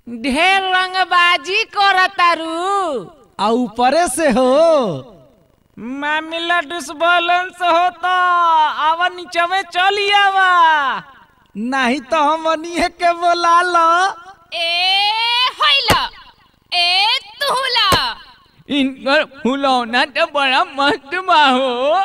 ढेर रंगबाजी करतारू आ ऊपरे से हो मामला डिसबैलेंस होता, आवा नीचे में चली आवा, नहीं तो हम अनिहे के बोला लो। ए होइला ए तुहला इनकर फुलौना तो बड़ा मस्त बा हो।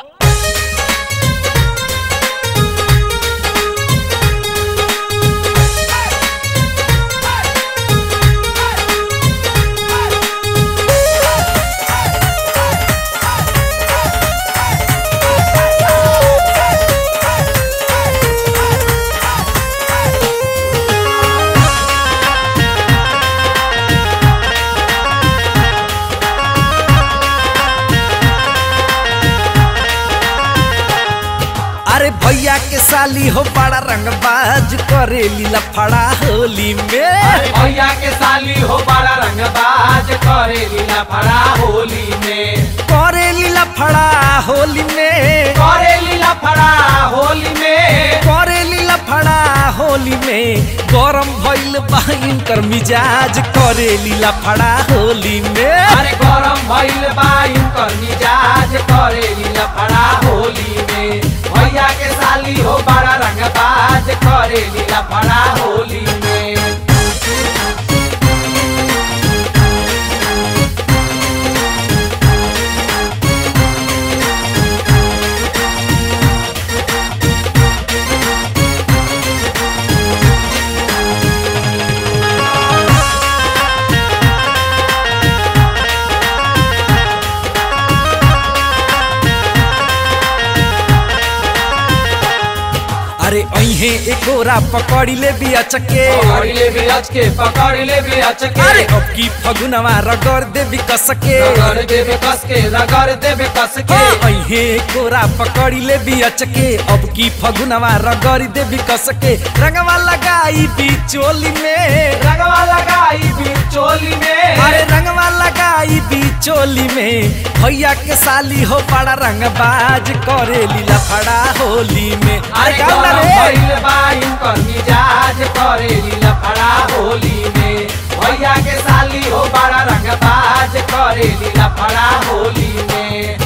अरे भैया के साली हो बड़ा रंगबाज करेली लफड़ा होली में। भैया के साली हो बड़ा रंगबाज करेली लफड़ा होली में, करेली लफड़ा होली में, करेली लफड़ा होली में, करेली लफड़ा होली में। गरम भइल बा इनकर मिजाज करेली लफड़ा होली में। अरे गरम भइल बा इनकर मिजाज करेली लफड़ा होली में। भैया के साली हो बड़ा रंगबाज करेली लफड़ा होली में। अरे अहे एकोरा पकड़ी ले भी अचके, पकड़ी ले भी अचके, पकड़ी ले भी अचके। अरे अब की फगुनवा रगड़ देवी कसके, रगड़ देवी कसके, रगड़ देवी कसके। अहे एकोरा पकड़ी ले भी अचके, अब की फगुनवा रगड़ देवी कसके। रंगवा लगाई बिचोली में, रंगवा लगाई बिचोली में, अरे रंगवा लगाई बिचोली में। भैया के साली हो बड़ा रंगबाज करेली लफड़ा होली में। अरे गरम भइल बा इनकर मिजाज करेली लफड़ा होली में। भैया के साली हो बड़ा रंगबाज करेली लफड़ा होली में।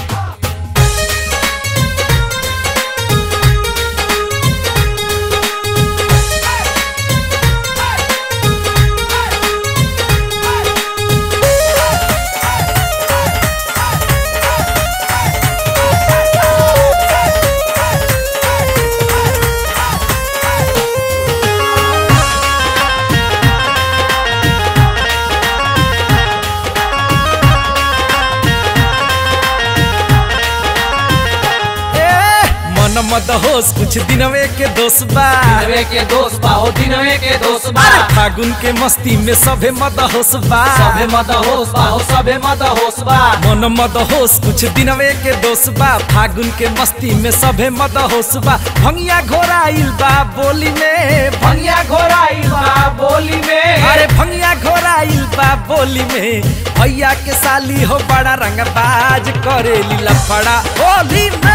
मद होश कुछ दिनवे के दोष बा, दिनवे के दोष बा हो, दिनवे के दोष बा। अरे फागुन के मस्ती में सभे मद होश बा, सभे मद होश बा हो, सभे मद होश बा। मन मद होश कुछ दिनवे के दोष बा, फागुन के मस्ती में सभे मद होश बा। भंगिया घोराइल बा बोली में, भंगिया घोराइल बा बोली में, अरे भंगिया घोराइल बा बोली में। भैया के साली हो बड़ा रंगबाज करेली लफड़ा होली में।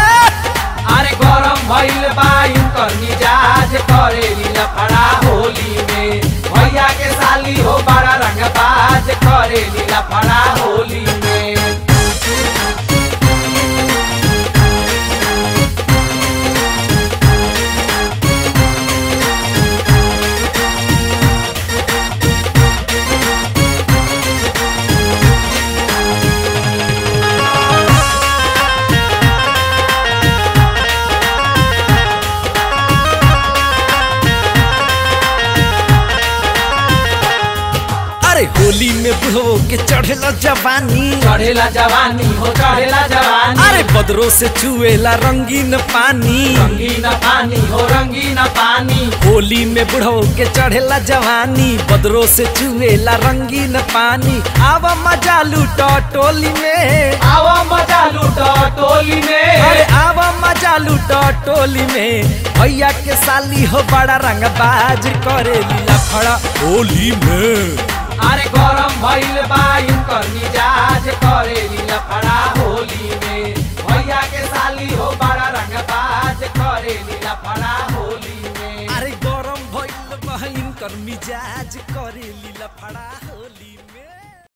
अरे गरम भइल बा इनकर मिजाज करेली लफड़ा होली में। भैया के साली हो बड़ा रंगबाज करेली लफड़ा होली में। होली में बुढ़ो के चढ़ेला जवानी, चढ़ेला जवानी हो, चढ़ेला जवानी। अरे बदरो से चुएला रंगीन पानी, रंगीन पानी हो, रंगीन पानी। होली में बुढ़ो के चढ़ेला जवानी, बदरो से चुएला रंगीन पानी। आवा मजा लूटो टोली में, आवा मजा लूटो टोली में, अरे आवा मजा लूटो टोली में। भैया के साली हो बड़ा रंगबाज करेली लफड़ा होली में। अरे गरम भइल बा इनकर मिजाज करेली लफड़ा होली में। भैया के साली हो बड़ा रंगबाज करेली लफड़ा होली में। अरे गरम भइल बा इनकर इनकर मिजाज, करेली लफड़ा होली में।